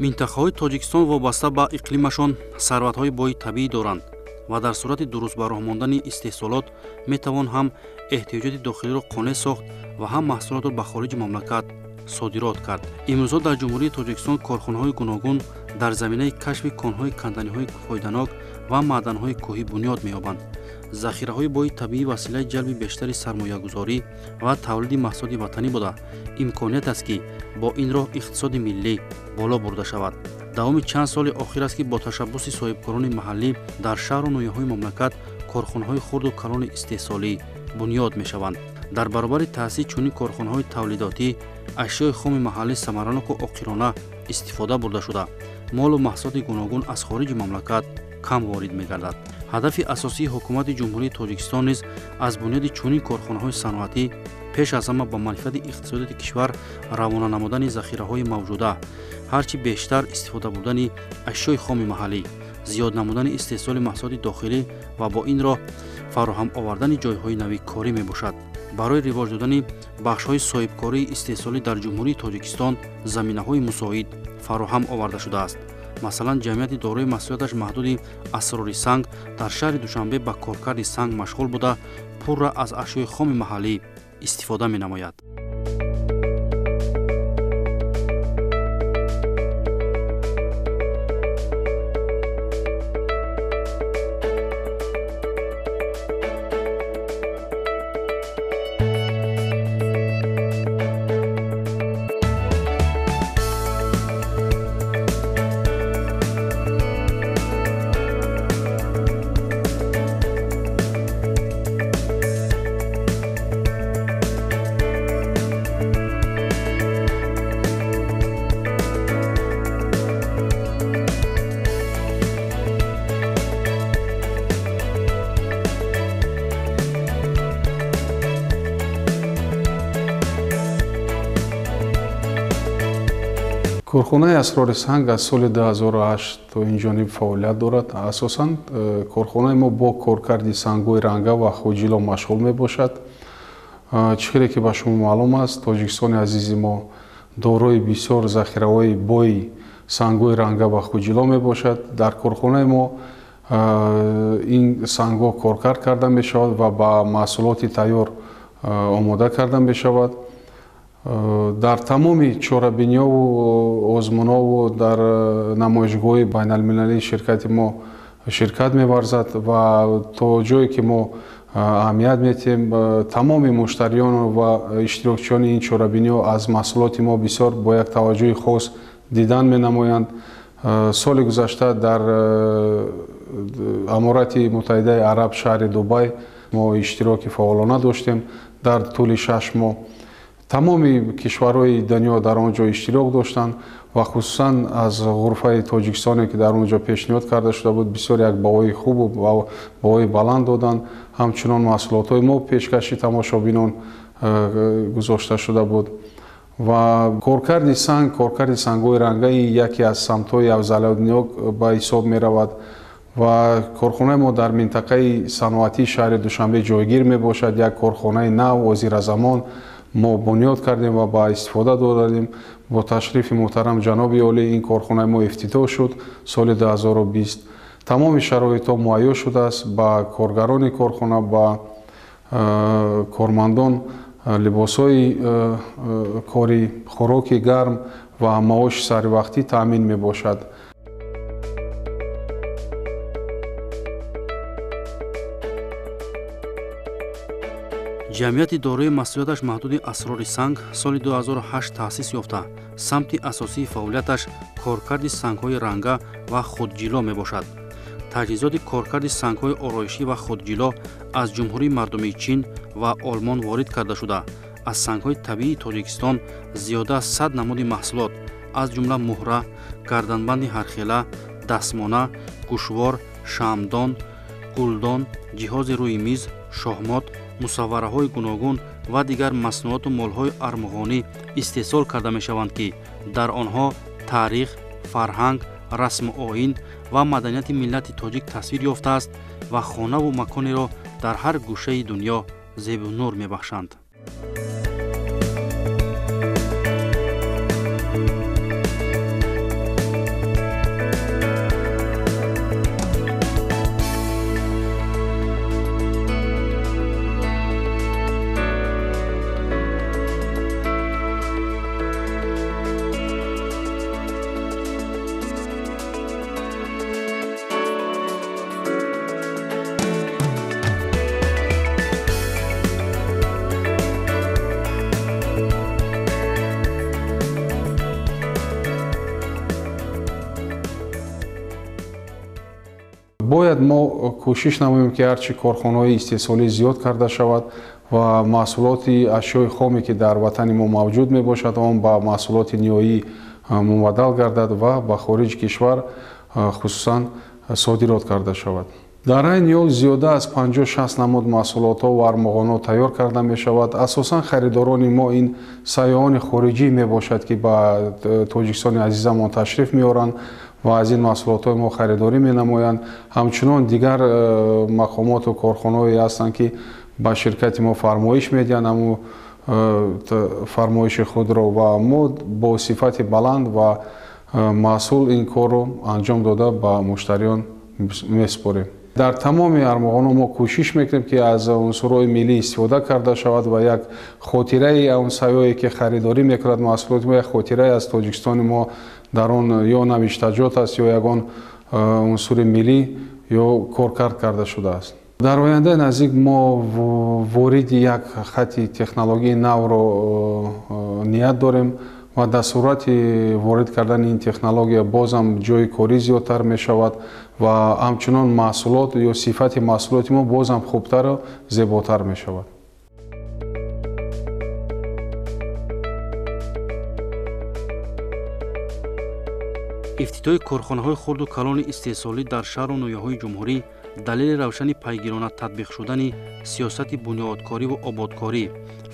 Минтақаҳои Тоҷикистон вобаста ба иқлимашон сарватҳои бои табиӣ доранд ва дар сурати дуруст ба роҳ мондани истеҳсолот метавон ҳам эҳтиёҷоти дохилиро қонеъ сохт ва ҳам маҳсулотро ба хориҷи мамлакат содирот кард. Имрӯзҳо дар Ҷумҳурии Тоҷикистон корхонаҳои гуногун дар заминаи кашфи конҳои канданиҳои фоиданок ва маъданҳои кӯҳӣ бунёд меёбанд. Захираҳои бои табиӣ василаи ҷалби бештари сармоягузорӣ ва тавлиди маҳсулоти ватанӣ буда, имконият аст, ки бо ин роҳ иқтисоди миллӣ боло бурда шавад. Давоми чанд соли охир аст, ки бо ташаббуси соҳибкорони маҳаллӣ дар шаҳру ноҳияҳои мамлакат корхонаҳои хурду калони истеҳсолӣ бунёд мешаванд. Дар баробари таъсиси чунин корхонаҳои тавлидотӣ, ашёи хоми маҳаллӣ самараноку оқилона истифода бурда шуда, молу маҳсулоти гуногун аз хориҷи мамлакат кам ворид мегардад. Ҳадафи асосии ҳукумати Ҷумҳурии Тоҷикистон низ аз бунёди чунин корхонаҳои саноатӣ пеш аз ҳама ба манфиати иқтисодиёти кишвар равона намудани захираҳои мавҷуда, ҳарчи бештар истифода бурдани ашёи хоми маҳаллӣ, зиёд намудани истеҳсоли маҳсулоти дохилӣ ва бо ин роҳ фароҳам овардани ҷойҳои нави корӣ мебошад. Барои ривоҷ додани бахшҳои соҳибкории истеҳсолӣ дар Ҷумҳурии Тоҷикистон заминаҳои мусоид фароҳам оварда шудааст. Масалан, ҷамъияти дорои масъулияташ маҳдуди Асрори санг дар шаҳри Душанбе ба коркарди санг машғул буда, пурра аз ашёи хоми маҳаллӣ истифода менамояд. Корхонаи Асрори санг аз соли 2008 то ин ҷониб фаъолият дорад. Асосан корхонаи мо бо коркарди сангҳои ранга ва хуҷило машғул мебошад. Чӣ хеле ки ба шумо маълум аст, Тоҷикистони азизи мо дорои бисёр захираҳои бои сангҳои ранга ва хуҷило мебошад. Дар корхонаи мо ин сангҳо коркард карда мешавад ва ба маҳсулоти тайёр омода карда мешавад. Дар тамоми чорабиниёву озмунову дар намоишгоҳи байналмилалии ширкати мо ширкат меварзад ва то ҷое ки мо аҳамият медиҳем, тамоми муштариён ва иштирокчиёни ин чорабиниҳо аз маҳсулоти мо бисёр бо як таваҷҷӯҳи хос дидан менамоянд. Соли гузашта дар Аморати Муттаҳидаи Араб, шаҳри Дубай, мо иштироки фаъолона доштем дар тӯли 6 моҳ. Тамоми кишварҳои дунё дар он ҷо иштирок доштанд ва хусусан аз ғурфаи Тоҷикистоне, ки дар он ҷо пешниҳод карда шуда буд, бисёр як баҳои хубу баҳои баланд доданд. Ҳамчунон маҳсулотҳои мо пешкаши тамошобинон гузошта шуда буд. Ва коркарди санг, коркарди сангҳои рангаи яке аз самтҳои афзалиятнок ба ҳисоб меравад ва корхонаи мо дар минтақаи саноатии шаҳри Душанбе ҷойгир мебошад. Як корхонаи нав ҳозиразамон мо бунёд кардем ва ба истифода додем. Бо ташрифи муҳтарам ҷаноби олӣ ин корхонаи мо ифтитоҳ шуд соли 2020. Тамоми шароитҳо муҳайё шудааст ба коргарони корхона, ба кормандон либосҳои корӣ, хӯроки гарм ва маоши саривақтӣ таъмин мебошад. Ҷамъияти дорои масъулияташ маҳдуди Асрори санг соли 2008 таъсис ёфта, самти асосии фаъолияташ коркарди сангҳои ранга ва худҷило мебошад. Таҷҳизоти коркарди сангҳои ороишӣ ва худҷило аз Ҷумҳурии Мардумии Чин ва Олмон ворид карда шуда, аз сангҳои табиии Тоҷикистон зиёда аз 100 намуди маҳсулот, аз ҷумла муҳра, гарданбанди ҳархела, дастмона, гӯшвор, шамъдон, гулдон, ҷиҳози рӯи миз, шоҳмот, мусаввараҳои гуногун ва дигар маснуоту молҳои армуғонӣ истеҳсол карда мешаванд, ки дар онҳо таърих, фарҳанг, расму оин ва маданияти миллати тоҷик тасвир ёфтааст ва хонаву маконеро дар ҳар гӯшаи дунё зебу нур мебахшанд. Бояд мо кӯшиш намоем, ки ҳарчи корхонаҳои истеҳсолӣ зиёд карда шавад ва маҳсулоти ашёи хоме, ки дар ватани мо мавҷуд мебошад, он ба маҳсулоти ниҳоӣ мубаддал гардад ва ба хориҷи кишвар хусусан содирот карда шавад. Дар айни ҳол зиёда аз 50-60 намуд маҳсулотҳо ва армуғонҳо тайёр карда мешавад. Асосан харидорони мо ин сайёҳони хориҷӣ мебошад, ки ба Тоҷикистони азизамон ташриф меоранд ва аз ин маҳсулотҳои мо харидорӣ менамоянд. Ҳамчунон дигар мақомоту корхонаҳое ҳастанд, ки ба ширкати мо фармоиш медиҳанд ҳамун фармоиши худро ва мо бо сифати баланд ва маҳсул ин корро анҷом дода ба муштариён месупорем. Дар тамоми армуғонҳо мо кӯшиш мекунем, ки аз унсурҳои миллӣ истифода карда шавад ва як хотираи он сайёҳе, ки харидорӣ мекунад маҳсулоти мо, як хотирае аз Тоҷикистони мо дар он ё навиштаҷот аст, ё ягон унсури миллӣ ё коркард карда шудааст. Дар ояндаи наздик мо вориди як хати технологияи навро ният дорем ва дар сурати ворид кардани ин технология бозам ҷойи корӣ зиёдтар мешавад ва ҳамчунон маҳсулот ё сифати маҳсулоти мо бозам хубтару зеботар мешавад. Ифтитоҳи корхонаҳои хурду калони истеҳсолӣ дар шаҳру ноҳияҳои ҷумҳурӣ далели равшани пайгирона татбиқ шудани сиёсати бунёдкорӣ ва ободкорӣ,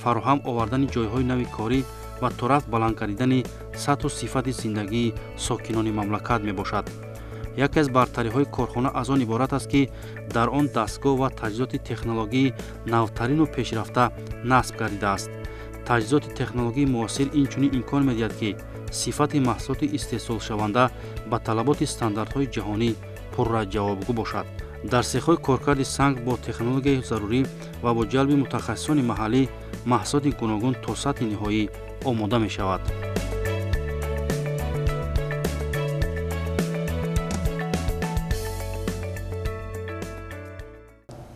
фароҳам овардани ҷойҳои нави корӣ ва торафт баланд кардидани сатҳу сифати зиндагии сокинони мамлакат мебошад. Яке аз бартариҳои корхона аз он иборат аст, ки дар он дастгоҳ ва таҷҳизоти технологии навтарину пешрафта насб гардидааст. Таҷҳизоти технологии муосир инчунин имкон медиҳад, ки сифати маҳсулоти истеҳсолшаванда ба талаботи стандартҳои ҷаҳонӣ пурра ҷавобгӯ бошад. Дар сехҳои коркарди санг бо технологияи зарурӣ ва бо ҷалби мутахассисони маҳаллӣ маҳсулоти гуногун то сатҳи ниҳоӣ омода мешавад.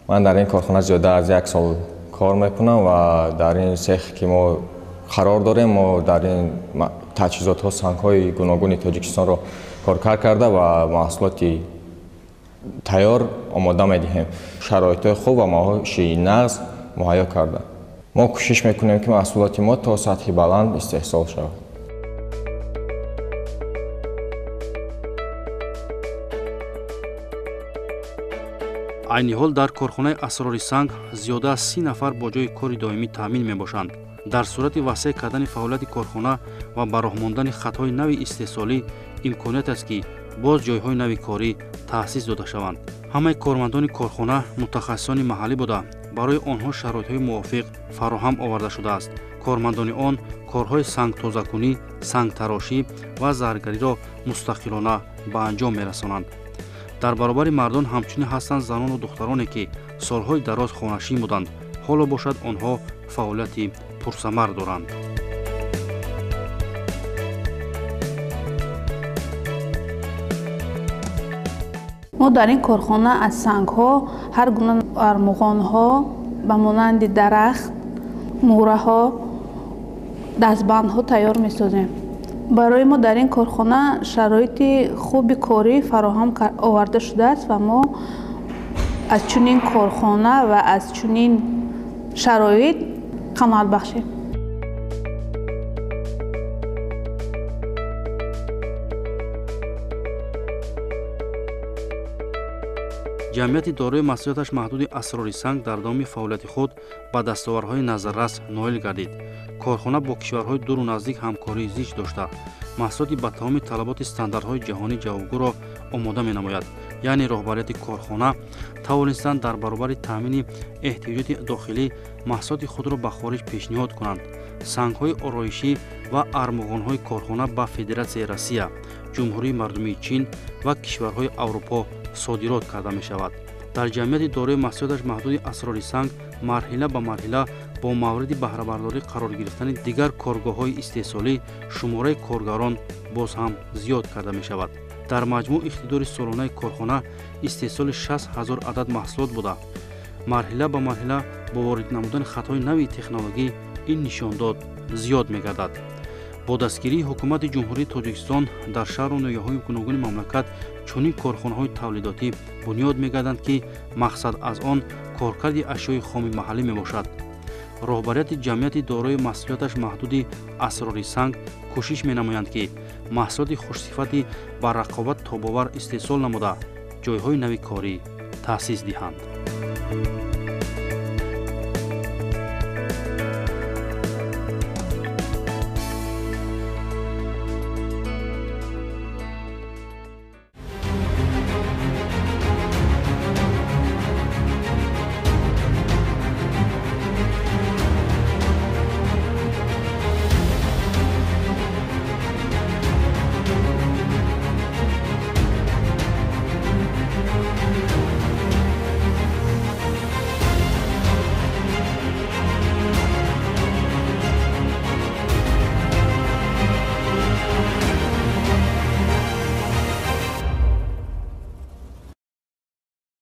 Ман дар ин корхона зиёда аз як сол кор мекунам ва дар ин сех, ки мо қарор дорем, мо дар ин таҷҳизотҳо сангҳои гуногуни Тоҷикистонро коркард карда ва маҳсулоти тайёр омода медиҳем. Шароитҳои хуб ва маоши нағз муҳайё карда. Мо кӯшиш мекунем, ки маҳсулоти мо то сатҳи баланд истеҳсол шавад. Айни ҳол дар корхонаи Асрори санг зиёда аз 30 нафар бо ҷойи кори доимӣ таъмин мебошанд. Дар сурати васеъ кардани фаъолияти корхона ва ба роҳ мондани хатҳои нави истеҳсолӣ имконият аст, ки боз ҷойҳои нави корӣ таъсис дода шаванд. Ҳамаи кормандони корхона мутахассисони маҳаллӣ буда, барои онҳо шароитҳои мувофиқ фароҳам оварда шудааст. Кормандони он корҳои сангтозакунӣ, сангтарошӣ ва заргариро мустақилона ба анҷом мерасонанд. Дар баробари мардон ҳамчунин ҳастанд занону духтароне, ки солҳои дароз хонашин буданд. Ҳоло бошад онҳо фаъолияти пурсамар доранд. Мо дар ин корхона аз сангҳо ҳар гуна армуғонҳо ба монанди дарахт, мӯраҳо, дастбандҳо тайёр месозем. Барои мо дар ин корхона шароити хуби корӣ фароҳам оварда шудааст ва мо аз чунин корхона ва аз чунин шароит қаноатбахшем. Ҷамъияти дорои масъулияташ маҳдуди Асрори санг дар давоми фаъолияти худ ба дастовардҳои назаррас ноил гардид. Корхона бо кишварҳои дуру наздик ҳамкории зич дошта, маҳсулоти ба тамоми талаботи стандартҳои ҷаҳонӣ ҷавобгӯро омода менамояд. Яъне роҳбарияти корхона тавонистанд дар баробари таъмини эҳтиёҷоти дохилӣ маҳсулоти худро ба хориҷ пешниҳод кунанд. Сангҳои ороишӣ ва армуғонҳои корхона ба Федератсияи Россия, Ҷумҳурии Мардумии Чин ва кишварҳои Аврупо содирот карда мешавад. Дар ҷамъияти дорои масъулияташ маҳдуди Асрори санг марҳила ба марҳила бо мавриди баҳрабардорӣ қарор гирифтани дигар коргоҳҳои истеҳсолӣ шумораи коргарон боз ҳам зиёд карда мешавад. Дар маҷмӯъ иқтидори солонаи корхона истеҳсоли 60 000 адад маҳсулот буда, марҳила ба марҳила бо ворид намудани хатҳои нави технологӣ ин нишондод зиёд мегардад. Бо дастгирии ҳукумати Ҷумҳурии Тоҷикистон дар шаҳру ноҳияҳои гуногуни мамлакат чунин корхонаҳои тавлидотӣ бунёд мегарданд, ки мақсад аз он коркарди ашёи хоми маҳаллӣ мебошад. Роҳбарияти ҷамъияти дорои масъулияташ маҳдуди «Асрори санг» кӯшиш менамоянд, ки маҳсулоти хушсифати ба рақобат тобовар истеҳсол намуда, ҷойҳои нави корӣ таъсис диҳанд.